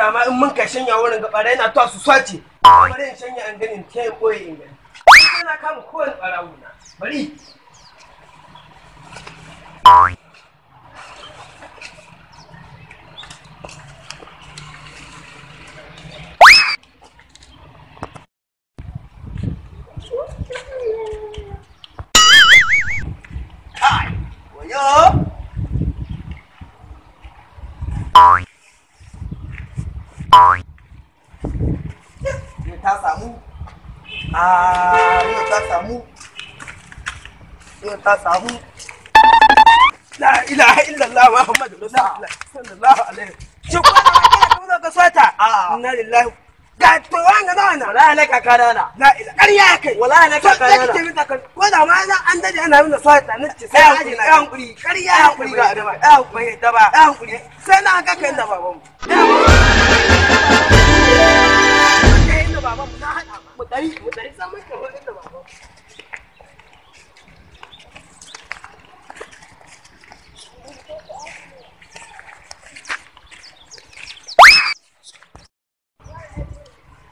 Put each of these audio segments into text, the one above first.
da ma in mun ka shanya wurin ga ɓarai na to su swace. Bari in shanya an gani in ta yin ɓoye in gani. Ina kama kowane ɓarawo na. Bari. Ta samu. Yau ta samu. Yau ta samu. La ilaha illallah Muhammadu Rasulullah sallallahu alaihi wasallam. Shi ko da ka sota. Inna lillahi. Ga to wanga na. Wallahi na kakana na. La ilaha ƙarya kai. Wallahi na kakana na. Ko da ma an dade ana nuna sota na ce sai aje na. Hankuri. Ƙarya hankuri ga adama. Hankuri da ba. Hankuri. Sai na ga kai da babanmu. Kai da babanmu na hada ma. Mu dari sai mun ka inda babanmu.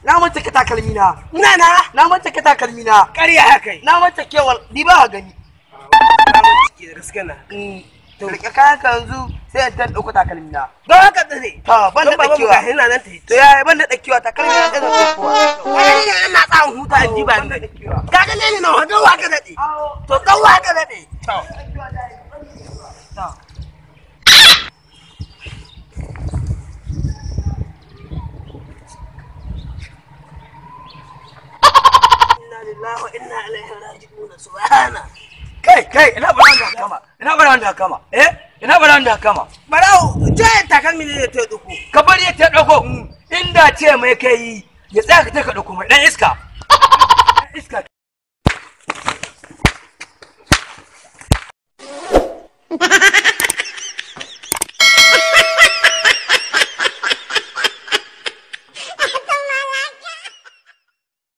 Na manta ka takalmi na. Na na. Na manta ka takalmi na. Ƙarya kai. Na manta kewal ni ba gani. Na manta ke da gaske na. To rike kayan ka yanzu sai in tan dauko takalmi na. Don haka tsare. To ban da dakewa. Ina nan ta. To yaya ban da dakewa takalmi na da daukowa. Wani ne ina tsawon huta in ji ba ni. Ka ga ne na don waka dade. To don waka dade. To. Inna lillahi wa inna ilaihi raji'un subhana. Kai kai ina bara wanda kama. Ina bara wanda kama. Eh ina bara wanda kama. Barau je takalmi ne ta dauko. Ka bari ya ta dauko. Inda ce mai kai ya tsaya ka ta dauko mai dan iska. Iska.